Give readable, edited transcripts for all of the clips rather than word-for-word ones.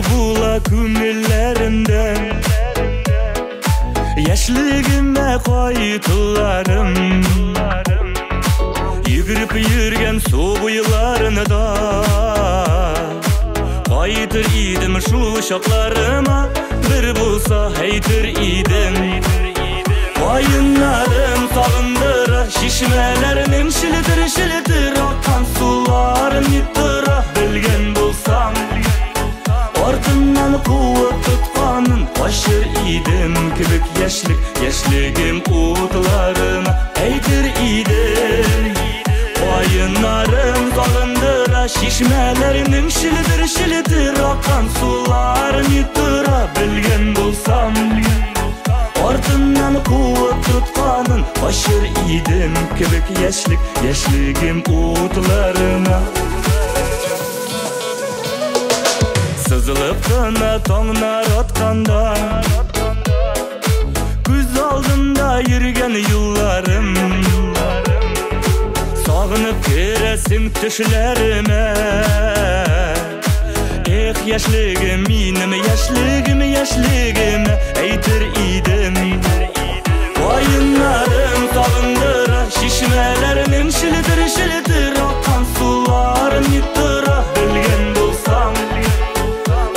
була күңелләремдә. Яшьлегемә кайтуларым, йөгереп йөргән су буйларында. Кайтыр идем шул чакларыма, бер булса әйтер идем. Каеннарым сагындыра, чишмәләрнең шелтер-шелтер аккан суларын ни тора, белгән булсам. Артыннан куып тотканын качыр идем кебек яшьлек, яшьлегем утларына әйтер идем. Каеннарым сагындыра, чишмәләрнең шелтер-шелтер аккан суларын ни тора, белгән булсам. Артыннан куып тотканын качыр идем кебек яшьлек, яшьлегем утларына. Сызылып кына таңнар атканда, күз алдымда йөргән юлларым. Сагынып керәсең төшләремә. Эх, яшьлегем минем, яшьлегем, яшьлегем, әйтер идем. Каеннарым сагындыра, чишмәләрнең шелтер-шелтер аккан суларын ни тора, белгән булсам.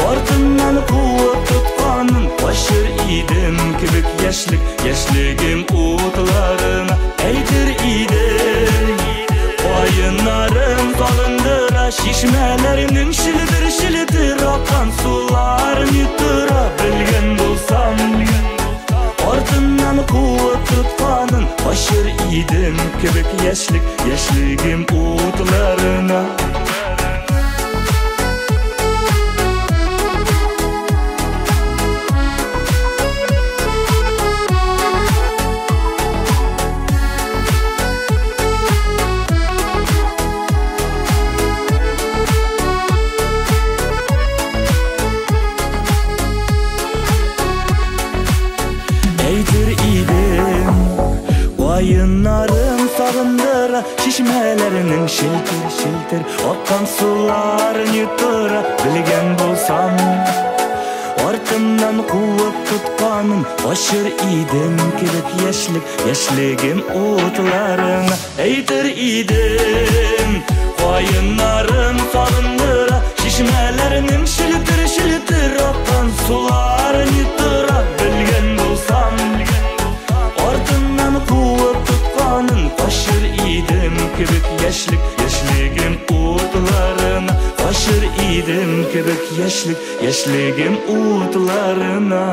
Артыннан куып тотканын качыр идем кебек яшьлек, яшьлегем утларына әйтер идем. Каеннарым сагындыра, чишмәләрнең шелтер-шелтер аккан суларын ни тора, белгән булсам. Артыннан куып тотканын качыр идем кебек яшьлек, яшьлегем утларына. Әйтер идем, каеннарым сагындыра, чишмәләрнең шелтер-шелтер аккан суларын ни тора, белгән булсам. Артымнан куып тотканын качыр идем кебек яшьлек, яшьлегем утларына әйтер идем. Каеннарым сагындыра, чишмәләрнең шелтер-шелтер аккан суларын ни тора, белгән булсам. Артыннан куып тотканын качыр идем кебек яшьлек, яшьлегем утларына. Качыр идем кебек яшьлек, яшьлегем утларына.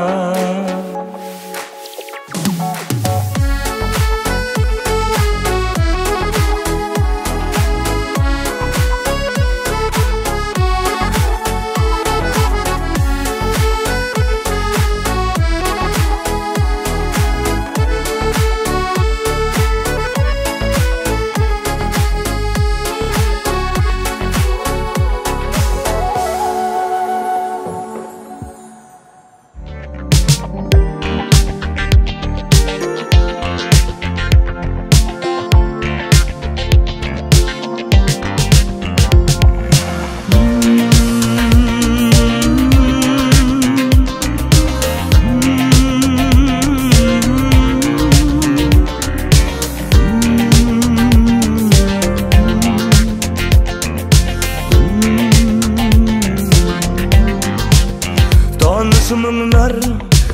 Моңнар,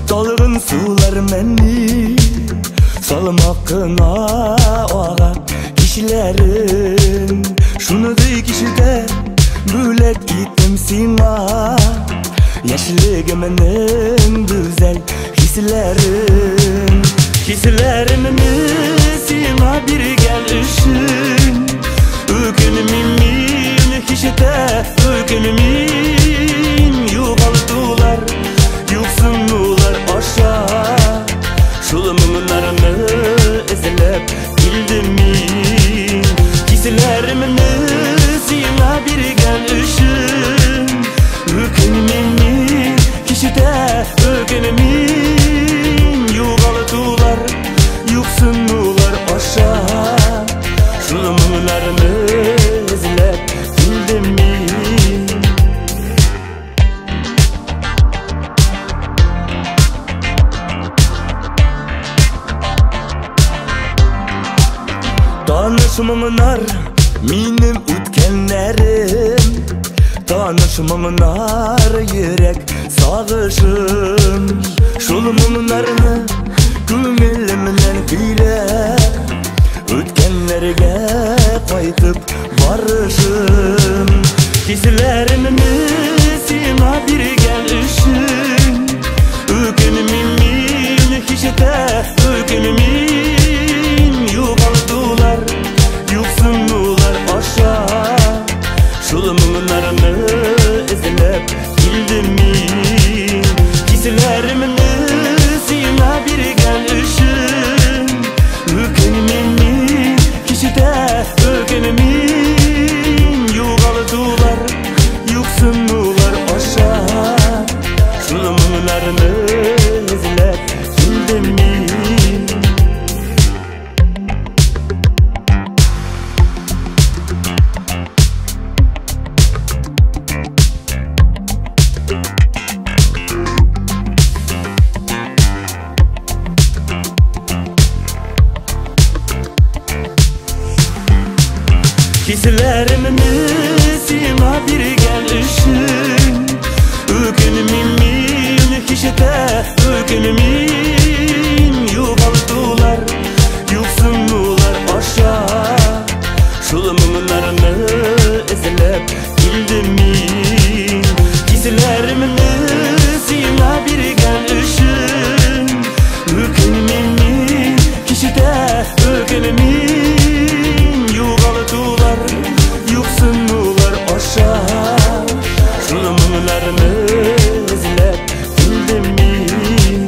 талгын сулар мәнни, салмак кына ага кичләрем. Шуны кичтә бүләк иттем сиңа, яшьлегемнең гүзәл хисләрен. Хисләремне сиңа биргән өчен үкенмим мин, һич тә үкенмим. Югалтулар, юксынулар аша шул моңнарны эзләп килдем мин. Хисләремне сиңа биргән өчен үкенмим мин, һич тә үкенмим. Югалтулар, юксынулар аша шул моңнарны эзләп килдем мин. Таныш моңнар минем үткәннәрем, таныш моңнар йөрәк сагышым. Шул моңнарны күңелемнән көйләп, үткәннәргә кайтып барышым. Хисләремне сиңа биргән өчен үкенмим мин, һич тә үкенмим. Югалтулар, юксынулар аша шул моңнарны эзләп килдем мин. Хисләремне сиңа биргән өчен үкенмим мин, һич тә үкенмим. Югалтулар, юксынулар аша шул моңнарны эзләп килдем мин. Хисләремне сиңа биргән өчен үкенмим мин, һич тә үкенмим. Югалтулар, юксынулар аша шул моңнарны эзләп килдем мин. Хисләремне сиңа биргән өчен үкенмим мин, һич тә үкенмим. Югалтулар, юксынулар аша шул моңнарны эзләп килдем мин.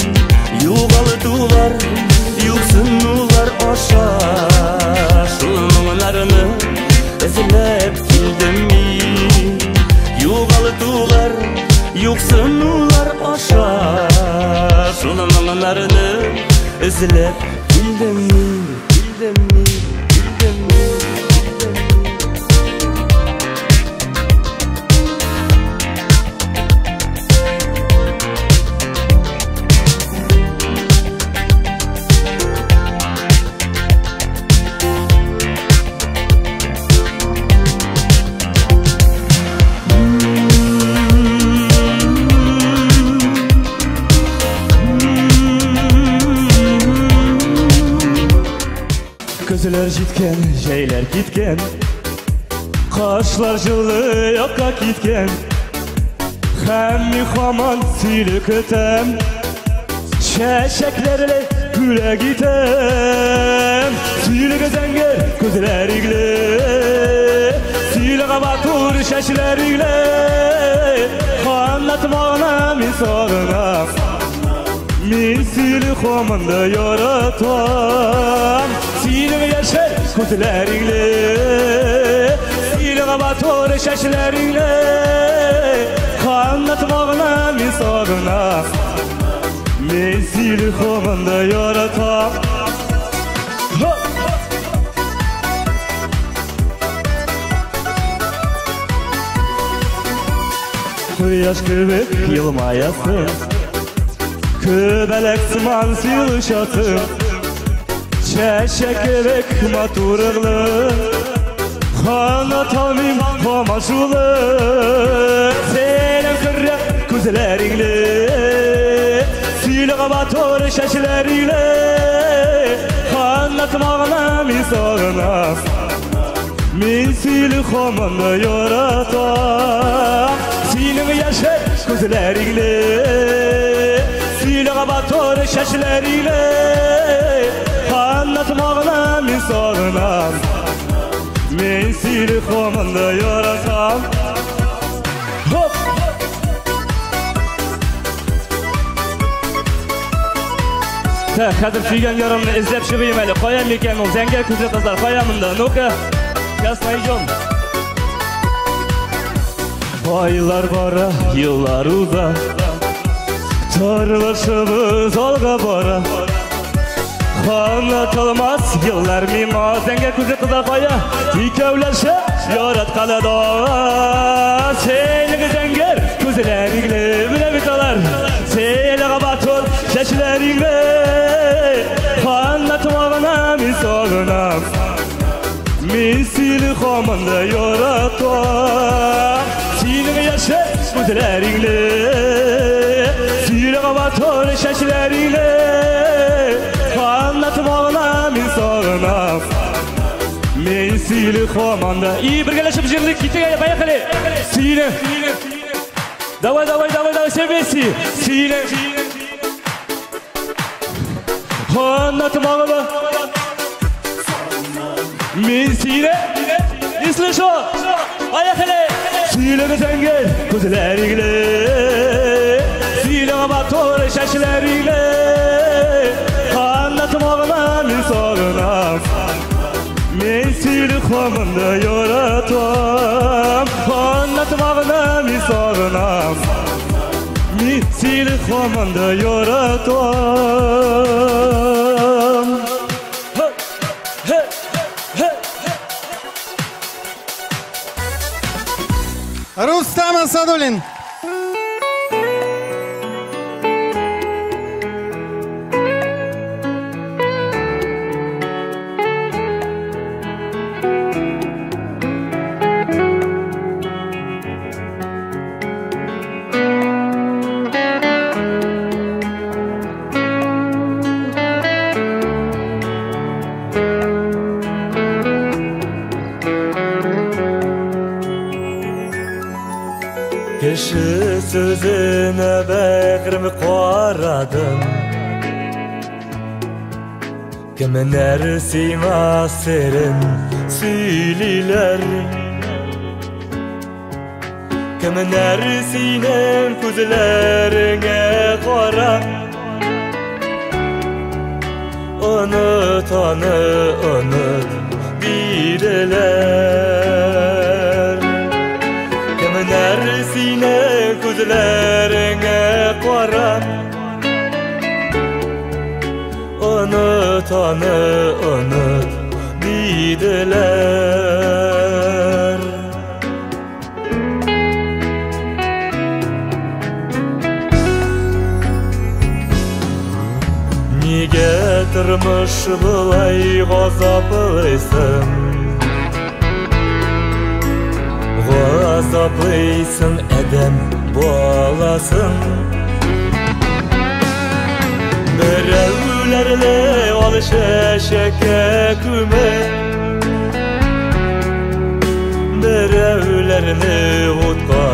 Югалтулар, юксынулар аша шул моңнарны эзләп килдем мин. Югалтулар, юксынулар аша шул моңнарны эзләп килдем мин, килдем мин, килдем мин. Көзләр җиткән, җәйләр киткән, кашлар җылы якка киткән. Һәм мин һаман сине көтәм, чәчәкләрне бүләк итәм. Сине зәңгәр күзләреңле, сине матур чәчләреңле, Anlatmağına мин сагынам. Мин сине һаман да яратам. Синең яшел күзләреңле, синең матур чәчләреңле, Anlatmağına мин сагынам. Мин сине һаман да яратам. Кояш кебек елмаясың, Көбәләк сыман син очасың, Чәчәк кебек матурлыгы, Аңлаталмыйм һаман шулы. Синең кырык күзләреңле, Синең матур чәчләреңле, Аңлатмагына мин сагынам. Мин сине һаман да яратам. Синең яшел күзләреңле, Синең матур чәчләреңле, Аңлатмагына мин сагынам. Мин сине һаман да яратам. Хоп! Хәзер сөйгән ярымны эзләп чыгыйм әле. Кая микән ул зәңгәр күзле кызлар? Кая монда? Ну-ка, сейчас найдем. Айлар бара, еллар уза, Тормышыбыз алга бара. Аңлатылмас еллар миңа. Зәңгәр күзле кызлар кая? Икәүләшеп яраткан да. Синең зәңгәр күзләреңле, менә бит алар. Синең матур чәчләреңле, Аңлатмагына мин сагынам. Мин сине һаман да яратам. Синең яшел күзләреңне, синең матур чәчләреңне Anlatmağına мин сагынам. Мин сине һаман да. И бергәләшеп җырлыйк, киттек, поехали. Сине. Давай, давай, давай, давай, все вместе. Сине. Anlatmağına. Мин сине. Не слышу. Поехали. Синең зәңгәр күзләреңне, синең матур чәчләреңне Anlatmağına мин сагынам. Мин сине һаман да яратам. Anlatmağına мин сагынам. Мин сине һаман да яратам. Рустам Асадуллин. Кеше сүзенә бәгърем карадым. Кемнәр сиңа серен сөйлиләр? Кемнәр синең күзләреңә карап Онут аны, онут диделәр. Кемнәр синең күзләреңә карап Онут аны, онут диделәр. Нигә тормыш болай газаплыйсың? Газаплыйсың адәм баласын. Берәүләрне ал чәчәккә күмеп, берәүләрне утка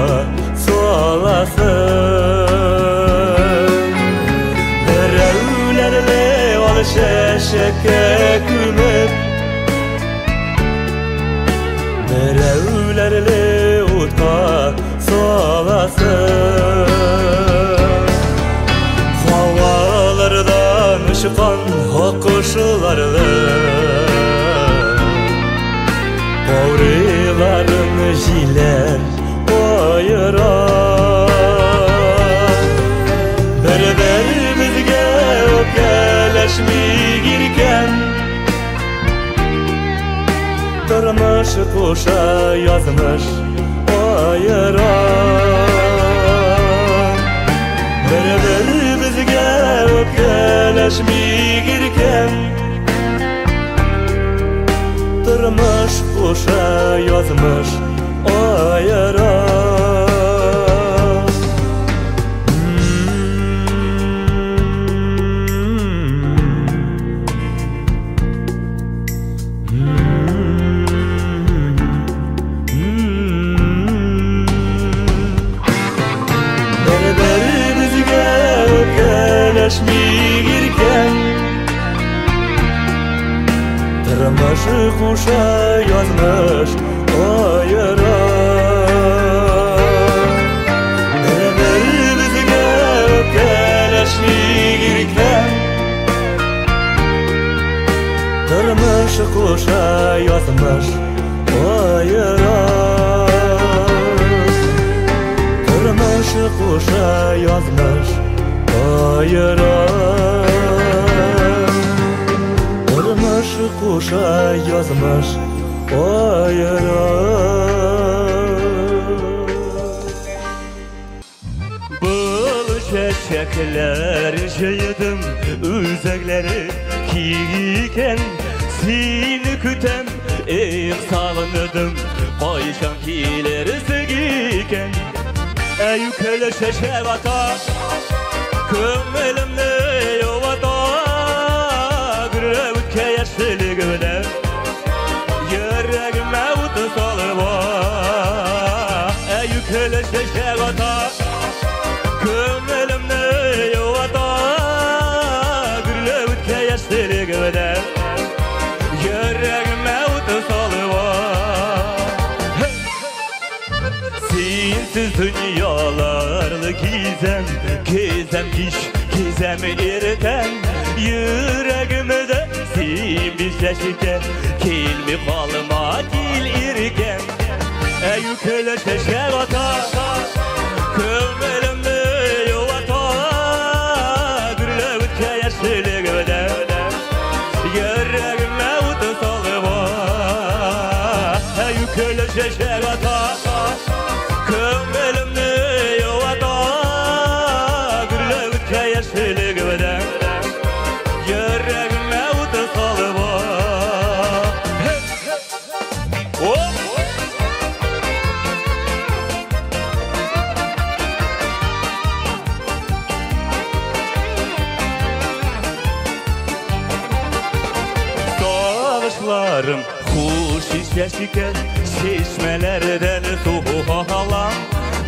саласың. Берәүләрне ал чәчәккә күмеп, берәүләрне утка саласың. Һавалардан очкан аккошларны каурыйларын җилләр аера. Бер-беребезгә үпкәләшмик икән, тормыш куша язмыш аера. Бер-беребезгә үпкәләшмик икән, тормыш куша язмыш аера. Бер-беребезгә үпкәләшмик икән, тормыш куша язмыш аера. Бер-беребезгә үпкәләшмик икән, тормыш куша язмыш аера. Тормыш куша язмыш аера. Тормыш куша язмыш аера. Бал чәчәкләр җыйдым, үзәкләре киң икән. Сине көтәм, Эх, сагындым, кайчан килерсең икән? Әй, үкеле чәчәк ата, күңелемне юата, гөрләвеккә яшьлеге белән йөрәгемә ут салып. Әй, үкеле чәчәк ата, күңелемне юата, гөрләвеккә яшьлеге белән йөрәгемә ут салып. Sensiz dünyalarlı gizem, gezem kiş, gezem ertem. Yüreğimde sen bir şeşike, kelmi qalma dil irkem. Ey yüklü çeşek ata, köngülümni yuvata, gürlevitke yeşilligimde yüreğime ut salıp. Ey yüklü çeşek ata, köngülümni yuvata, gürlevitke yeşilligimde yüreğime ut salıp. Hop! Sağışlarım хуш исә чишмәләрдән су алам.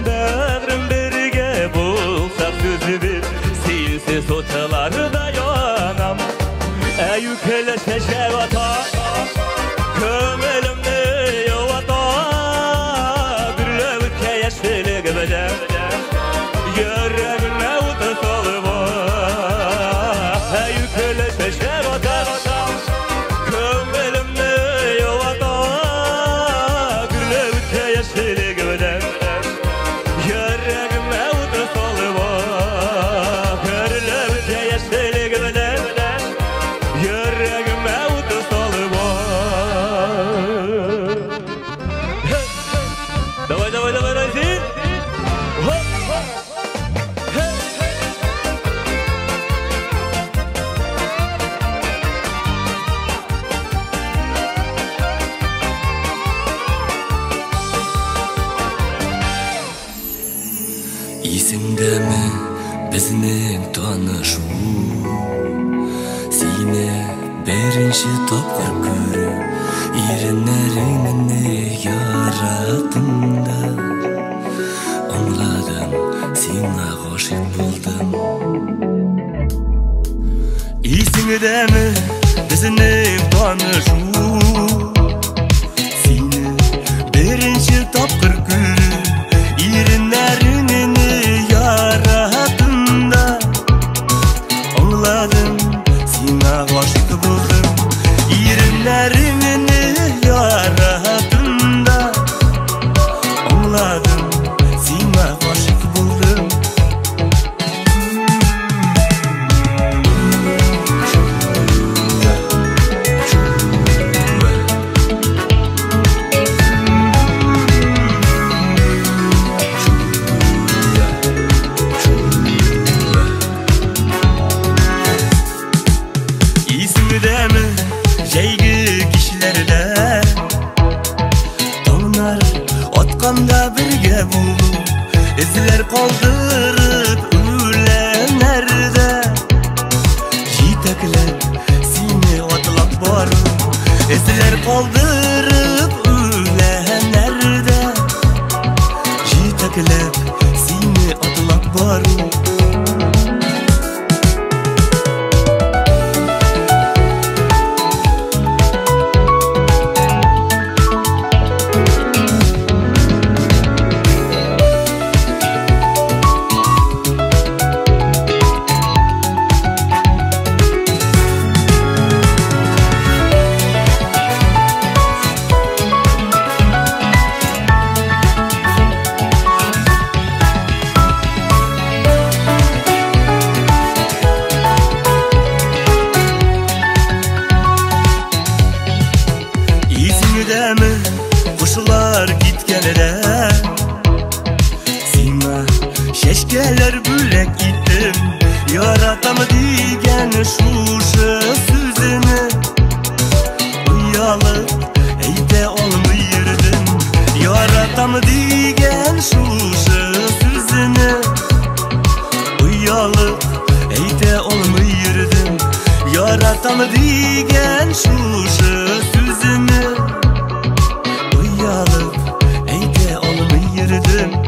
Бәгърем бергә булсак сүзебез, синсез утларда янам. Әй, үкеле чәчәк ата, күңелемне юата, гөрләвеккә яшьлеге белән йөрәгемә ут салып. Әй, үкеле чәчәк ата, күңелемне юата, гөрләвеккә яшьлеге белән йөрәгемә ут салып. Гөрләвеккә яшьлеге белән йөрәгемә ут салып. Давай, давай, давай, Разил! Хоп! Исеңдәме безнең танышу? Сине беренче тапкыр күрү, иреннәреңне яраттым да, аңладым, сиңа гашыйк булдым. Исеңдәме безнең танышу? Сине беренче тапкыр күрү, иреннәреңне яраттым да, аңладым, сиңа гашыйк булдым. Иреннәреңне яраттым да, аңладым, сиңа гашыйк булдым. Исеңдәме җәйге кичләрдә таңнар атканда бергә булу, эзләр калдырып үләннәрдә, җитәкләп сине атлап бару, эзләр калдырып үләннәрдә, җитәкләп сине атлап бару. Исеңдәме кошлар киткәндә, сиңа чәчкәләр бүләк иттем, яратам дигән шушы сүзеңне. Оялып Яратам дигән шушы сүзне оялып әйтә алмый йөрдем. Яратам дигән шушы сүзне оялып әйтә алмый йөрдем.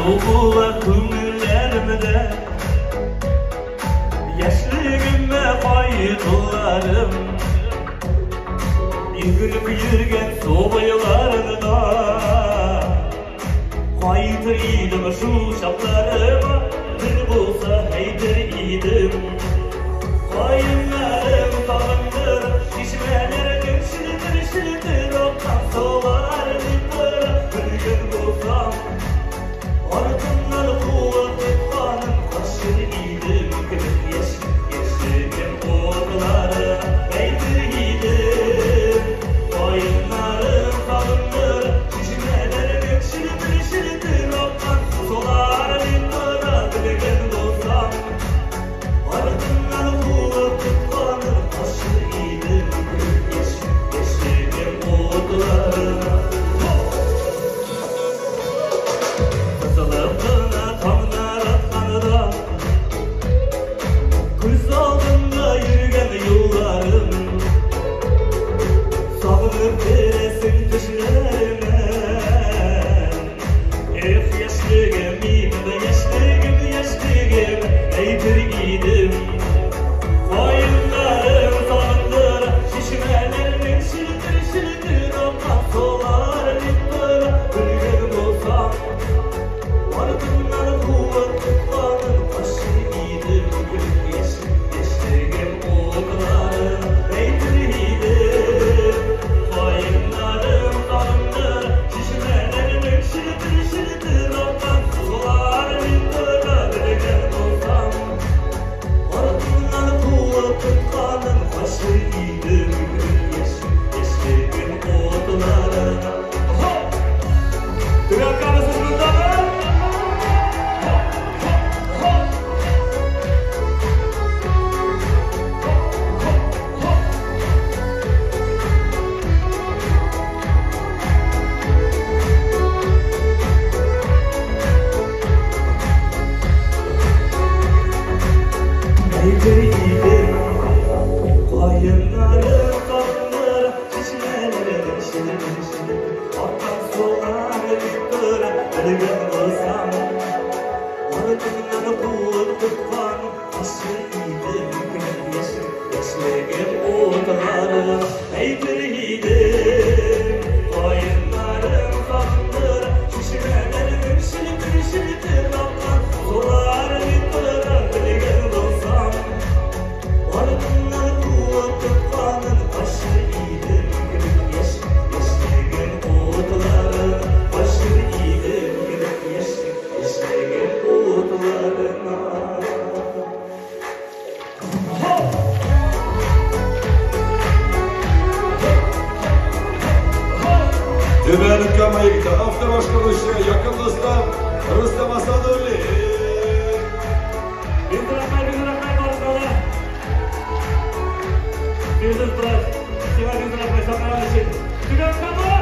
Soğuğa köngüllerimde Yaşlığıma kayıtlarım Yürüp yürgen sobaylarında Kayıtır idim şu şaplarıma Bir bolsa heydir idim Kayınlarım sağındır Şişmelerinin şildir şildir Okan solar diptir Bir gün bolsam Ardından kuvvet tutkanın kaşır idim Kırık yeşilim otları Beydir idim Kayınlarım kalındır Şişmelerinin şildir şildir Okan solar diptir Bir gün bolsam Ardından kuvvet tutkanın kaşır idim Kırık yeşilim otları Keresin düşlerime Eh yaşlığım, yaşlığım, yaşlığım Eydir idim Koyunlarım sağındır Şişmelerinin şildir şildir Okan solar diptir Bir gün bolsam Ardından kuvvet tutkanın Kaşır idim Yaşlığım otları Eydir idim Kayınlarım sağındır Şişmelerinin şildir şildir Okan sular diptir Bir gün bolsam Ardından kuvvet tutkanın Kaşır idim Yaşlığım otlarına Tüyakanısız bundan. Kayınlarım sağındır Şişmelerinin şildir şildir Okan sular diptir Bir gün bolsam Ardından kuvvet tutkan Kaşır idim Yaşlığım otları Eydir idim Kayınlarım sağındır Şişmelerinin şildir şildir Okan sular diptir Bir gün bolsam Ardından kuvvet tutkanın Kaşır idim Yaşlığım otları Kaşır idim Yaşlığım otlarına. Түбән Кама егете, автор башкаручы, якын дуслар Рустам Асадуллин. Бик рәхмәт, бик рәхмәт барыгызга. Бик рәхмәт. Сиңа бик рәхмәт, чакырган өчен. Түбән Кама!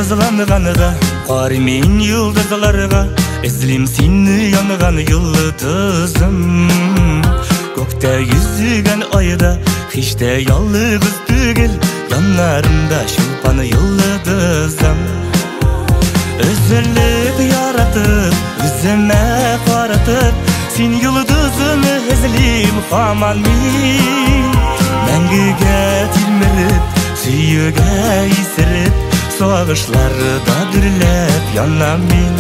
Сызланганга карыйм мин йолдызларга, эзлим сине янган йолдызым. Күктә йөзгән айда һич тә ялгыз түгел, яннарымда чулпан йолдызым. Өзелеп яратып, үземә каратып, син йолдызымны эзлим һаман мин. Мәңгегә тилмереп, сөюгә исереп, сагышларда дөрләп янам мин.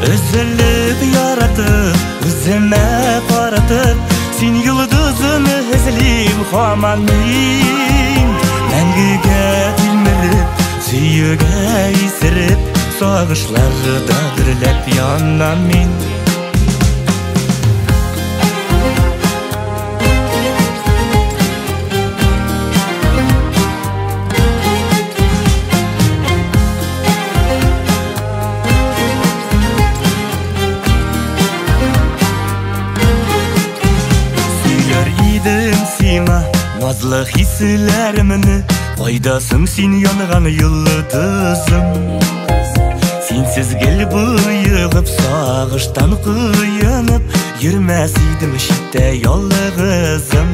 Өзелеп яратып, үземә каратып, син йолдызымны эзлим һаман мин. Мәңгегә тилмереп, сөюгә исереп, сагышларда дөрләп янам мин. Назлы хисләремне, кайдасың син янган йолдызым? Синсез гел боегып, сагыштан коенып, йөрмәс идем читтә ялгызым.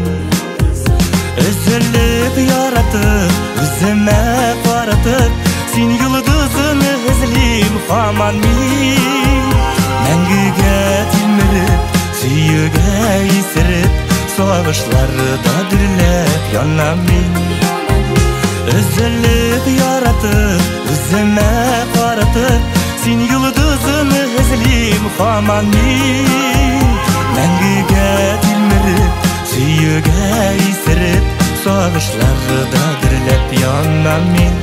Өзелеп яратып, үземә каратып, син йолдызымны эзлим һаман мин. Мәңгегә тилмереп, сөюгә исереп, сагышларда дөрләп янам мин. Өзелеп яратып, үземә каратып, син йолдызымны эзлим һаман мин. Мәңгегә тилмереп, сөюгә исереп, сагышларда дөрләп янам мин.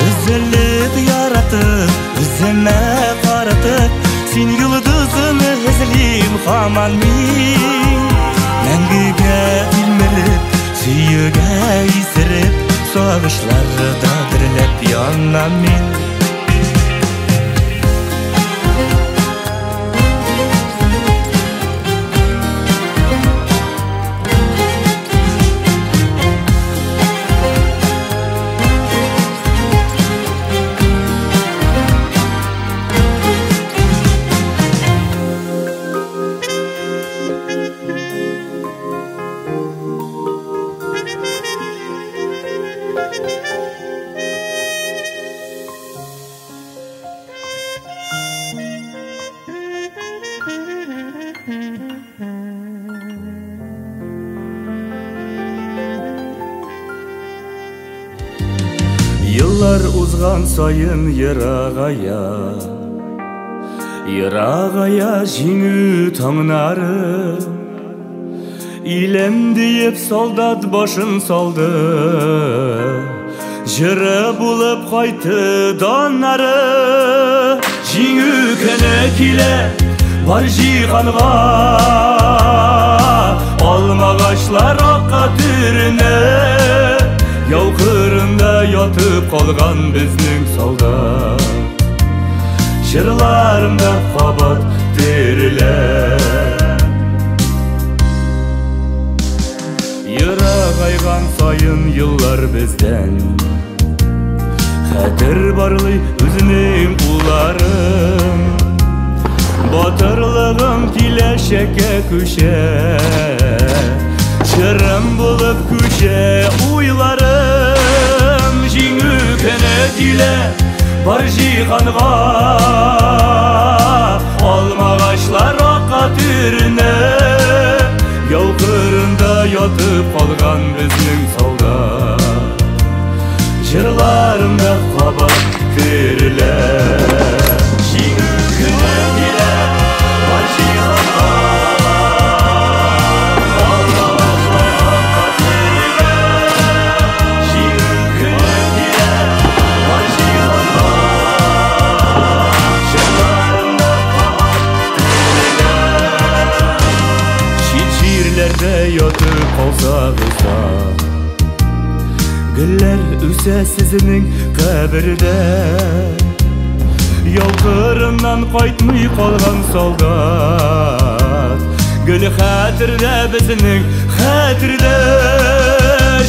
Өзелеп яратып, үземә каратып, син йолдызымны эзлим һаман мин. Мәңгегә тилмереп, сөюгә исереп, сагышларда дөрләп янам мин. Еллар узган саен ерагая, ерагая җиңү таңнары. Илем диеп солдат башын салды, җыры булып кайтты даннары. Җиңү көне килә бар җиһанга, алмагачлар акка төренә. Яу кырында ятып калган безнең солдат, җырларымда кабат терелә. Ерагайган саен еллар бездән, хәтер барлый үзенең кулларын. Батырлыгым киләчәккә күчә, җырым булып күчә уйларым. Җиңү көне килә бар җиһанга, алмагачлар акка төренә. Яу кырында ятып калган безнең солдат, җырларымда кабат терелә. Җиңү көне килә бар җиһанга, алмагачлар акка ятып калсагыз да, гөлләр үсә сезнең кабердә. Яу кырыннан кайтмый калган солдат, гөл хәтердә безнең хәтердә.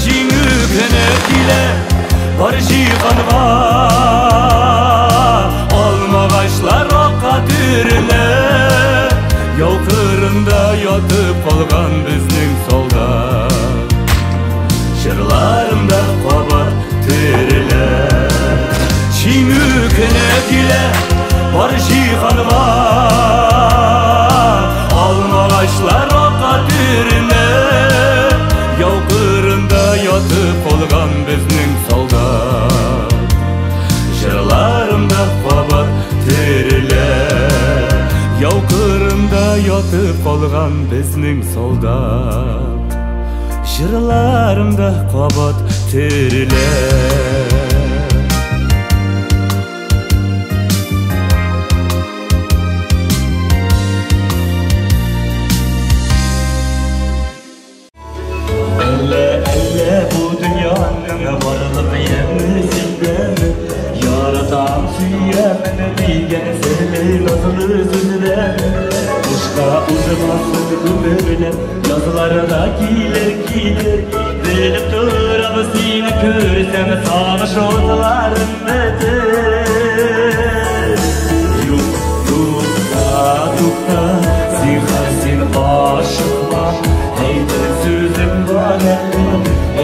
Җиңү көне килә бар җиһанга, алмагачлар акка төренә. Яу кырында ятып калган безнең солдат, җырларымда кабат терелә. Җиңү көне килә бар җиһанга, алмагачлар акка төренә. Яу кырында ятып калган безнең солдат, җырларымда кабат терелә. Яу кырында ятып калган безнең солдат, җырларымда кабат терелә. Әллә, әллә бу дөньяның барлык яме синдәме? Яратам, сөямен дигән серле назлы сүзләрме? Бушка узмасын гомерләр, язларда килер, килер. Белеп торам сине күрсәм, сагыш утларым бетер. Юк, тукта, тукта, зинһар син ашыкма. Әйтер сүзем бар әле,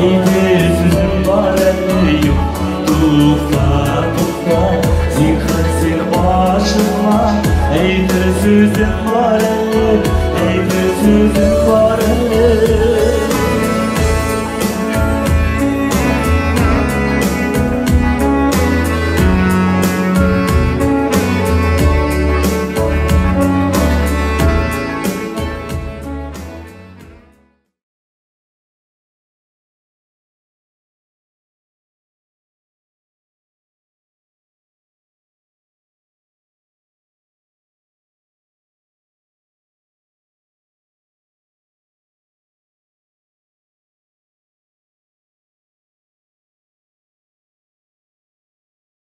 әйтер сүзем бар әле. Юк, тукта, тукта, зинһар син ашыкма. Әйтер сүзем